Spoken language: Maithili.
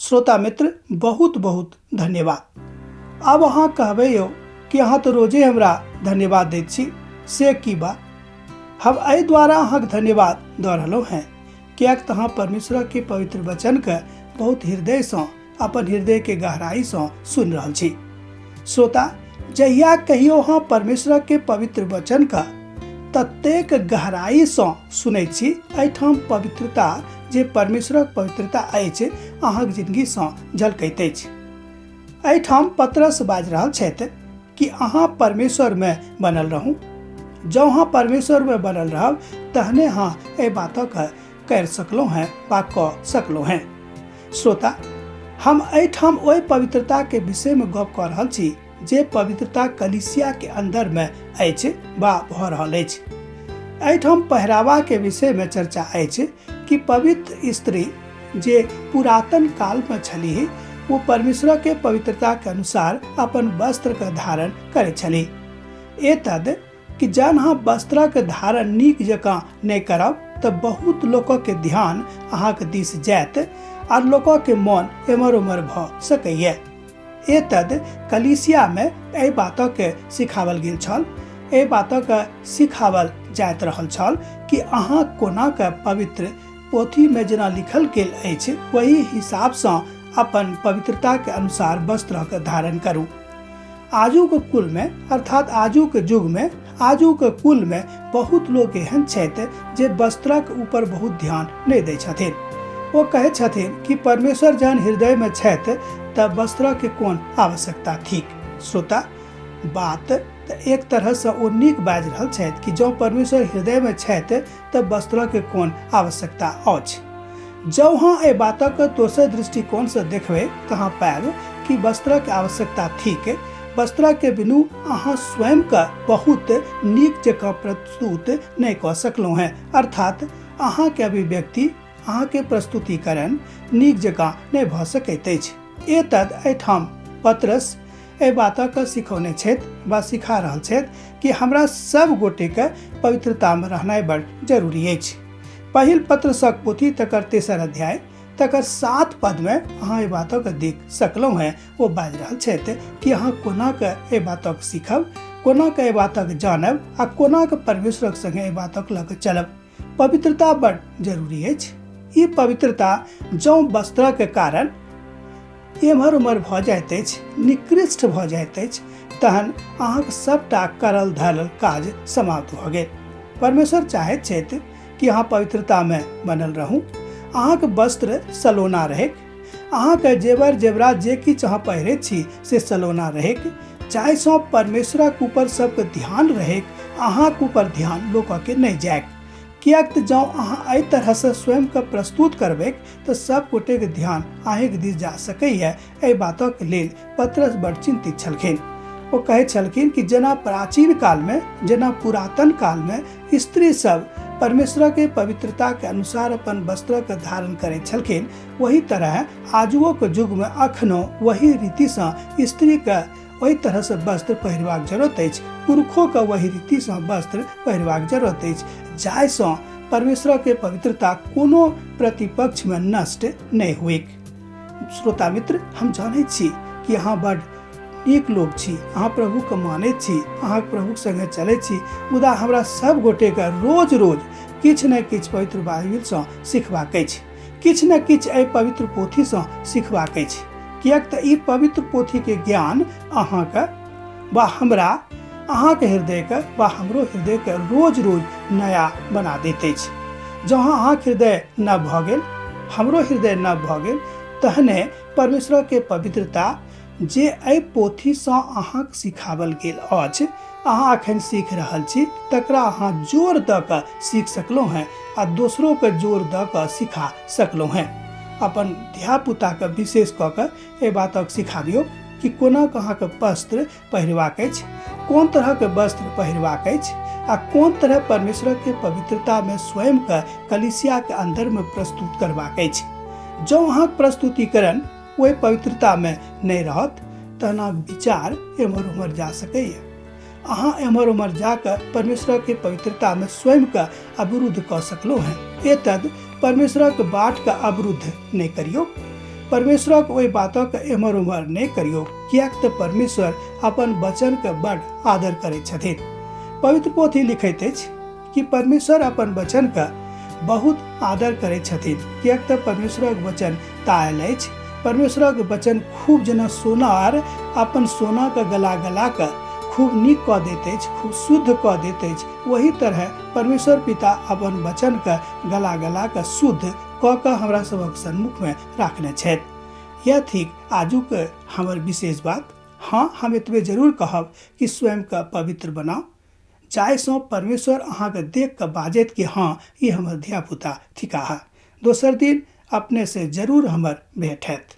श्रोता मित्र, बहुत बहुत धन्यवाद। आब अहाँ कहबै यौ कि अहाँ तऽ रोजे हमरा धन्यवाद दैत छी, से की बात? हम एहि द्वारा अहाँके धन्यवाद दऽ रहलहुँ हेँ किएक तऽ अहाँ परमेश्वरके पवित्र वचनके बहुत हृदयसँ, अपन हृदयके गहराइसँ सुनि रहल छी। श्रोता, जहिया कहियो अहाँ परमेश्वरके पवित्र वचनके ततेक गहराइसँ सुनै छी, एहिठाम पवित्रता जे परमेश्वरक पवित्रता अछि अहाँक जिंदगीसँ झलकैत अछि। एहिठाम पतरस बाजि रहल छथि कि अहाँ परमेश्वरमे बनल रहू। जँ अहाँ परमेश्वरमे बनल रहब तहने अहाँ एहि बातक करि सकलहुँ हेँ वा कऽ सकलहुँ हेँ। श्रोता, हम एहिठाम ओहि पवित्रताके विषयमे गप कऽ रहल छी जे पवित्रता कलीसियाके अन्दरमे अछि वा भऽ रहल अछि। एहिठाम पहिरावाके विषयमे चर्चा अछि कि पवित्र स्त्री जे पुरातन कालमे छलीह ओ परमेश्वरके पवित्रताके अनुसार अपन वस्त्रके धारण करैत छलीह। एतद कि जहन अहाँ वस्त्रक धारण नीक जकाँ नहि करब तऽ बहुत लोकके ध्यान अहाँके दिस जायत आर लोकके मन एम्हर ओम्हर भऽ सकैए। एतद कलीसियामे एहि बातके सिखावल गेल छल, एहि बातके सिखावल जाइत रहल छल कि अहाँ कोना के पवित्र पोथीमे जेना लिखल गेल अछि ओहि हिसाबसँ अपन पवित्रताके अनुसार वस्त्रके धारण करू। आजुक कुलमे, अर्थात आजुक युगमे, आजुक कुलमे बहुत लोक एहन छथि जे वस्त्रक ऊपर बहुत ध्यान नहि दै छथिन। ओ कहै छथिन कि परमेश्वर जहन हृदयमे छथि तऽ वस्त्रके कोन आवश्यकता थिक। श्रोता, बात तऽ एक तरहसँ ओ नीक बाजि रहल छथि कि जँ परमेश्वर हृदयमे छथि तऽ वस्त्रके कोन आवश्यकता अछि। जँ अहाँ एहि बातक दोसर दृष्टिकोणसँ देखबै तऽ अहाँ पायब कि वस्त्रक आवश्यकता थिक। वस्त्रके बिनु अहाँ स्वयंके बहुत नीक जकाँ प्रस्तुत नहि कऽ सकलहुँ हेँ, अर्थात अहाँके अभिव्यक्ति, अहाँके प्रस्तुतिकरण नीक जकाँ नहि भऽ सकैत अछि। एतद एहिठाम पतरस एहि बातक सिखौने छथि वा सिखा रहल छथि कि हमरा सब गोटेके पवित्रतामे रहनाइ बड़ जरूरी अछि। पहिल पत्रसक पोथी तकर तेसर अध्याय तकर 7 पदमे अहाँ एहि बातक देख सकलहुँ हेँ। ओ बाजि रहल छथि कि अहाँ कोना के एहि बातक सीखब, कोना के एहि बातक जानब आ कोना के परमेश्वरक संगे एहि बातक लऽ कऽ चलब। पवित्रता बड़ जरूरी अछि। ई पवित्रता जँ वस्त्रक कारण एम्हर उम्हर भऽ जाइत अछि, निकृष्ट भऽ जाइत अछि, तहन अहाँके सबटा करल धरल काज समाप्त भऽ गेल। परमेश्वर चाहैत छथि कि अहाँ पवित्रतामे बनल रहू, अहाँके वस्त्र सलोना रहैक, अहाँके जेवर जेवरात जे किछु अहाँ पहिरैत छी से सलोना रहैक, जाहिसँ परमेश्वरक ऊपर सबके ध्यान रहैक, अहाँके ऊपर ध्यान लोकके नहि जाइक। किएक तऽ जँ अहाँ एहि तरहसँ स्वयंके प्रस्तुत करबैक तऽ सब गोटेके ध्यान अहीँके दिस जा सकैए। एहि बातक लेल पतरस बड़ चिन्तित छलखिन। ओ कहैत छलखिन कि जेना प्राचीन कालमे, जेना पुरातन कालमे स्त्री सब परमेश्वरके पवित्रताके अनुसार अपन वस्त्रके धारण करैत छलखिन, वही तरह आजुओके युगमे अखनो वही रीतिसँ स्त्रीके ओहि तरहसँ वस्त्र पहिरबाक जरूरत अछि, पुरुषोके वही रीतिसँ वस्त्र पहिरबाक जरूरत अछि, जाहिसँ परमेश्वरके पवित्रता कोनो प्रतिपक्षमे नष्ट नहि होइक। श्रोता मित्र, हम जानैत छी कि अहाँ बड़ नीक लोक छी, अहाँ प्रभुके मानैत छी, अहाँ प्रभुके संगे चलैत छी, मुदा हमरा सब गोटेके रोज रोज किछु ने किछु पवित्र बाइबिलसँ सिखबाक अछि, किछु ने किछु एहि पवित्र पोथीसँ सिखबाक अछि, किएक तऽ ई पवित्र पोथीके ज्ञान अहाँके वा हमरा, अहाँके हृदयके वा हमरो हृदयके रोज रोज नया बना दैत अछि। जँ अहाँके हृदय नव भऽ गेल, हमरो हृदय नव भऽ गेल, तहने परमेश्वरके पवित्रता जे एहि पोथीसँ अहाँके सिखावल गेल अछि, अहाँ अखन सीख रहल छी, तकरा अहाँ जोर दऽ कऽ सीख सकलहुँ हेँ आ दोसरोके जोर दऽ कऽ सिखा सकलहुँ हेँ। अपन धियापुताके विशेष कऽ कऽ एहि बातक सिखाबियौ कि कोना कऽ अहाँके वस्त्र पहिरबाक अछि, कोन तरहके वस्त्र पहिरबाक अछि आ कोन तरह परमेश्वरके पवित्रतामे स्वयंके कलीसियाके अन्दरमे प्रस्तुत करबाक अछि। जँ अहाँके प्रस्तुतिकरण ओहि पवित्रतामे नहि रहत तहन अहाँके विचार एम्हर ओम्हर जा सकैए। अहाँ एम्हर ओम्हर जाकऽ परमेश्वरके पवित्रतामे स्वयंके अवरुद्ध कऽ सकलहुँ हेँ। एतद परमेश्वरक बाटके अवरुद्ध नहि करियौ। परमेश्वरक ओहि बातक एम्हर ओम्हर नहि करियौ, किएक तऽ परमेश्वर अपन वचनके बड आदर करैत छथिन। पवित्र पोथी लिखैत अछि कि परमेश्वर अपन वचनके बहुत आदर करैत छथिन, किएक तऽ परमेश्वरक वचन तायल अछि। परमेश्वरक वचन खूब जेना सोनार अपन सोनाके गला गला कऽ खूब नीक कऽ दैत अछि, खूब शुद्ध कऽ दैत अछि, ओही तरह परमेश्वर पिता अपन वचनके गला गला कऽ शुद्ध कऽ कऽ हमरा सभक सन्मुखमे राखने छथि। यह थिक आजुक हमर विशेष बात। हाँ, हम एतबे जरूर कहब कि स्वयंके पवित्र बनाउ, जाहिसँ परमेश्वर अहाँके देख कऽ बाजैत कि हाँ, ई हमर धियापुता थिकाह। दोसर दिन अपने से जरूर हमर भेंट हैत।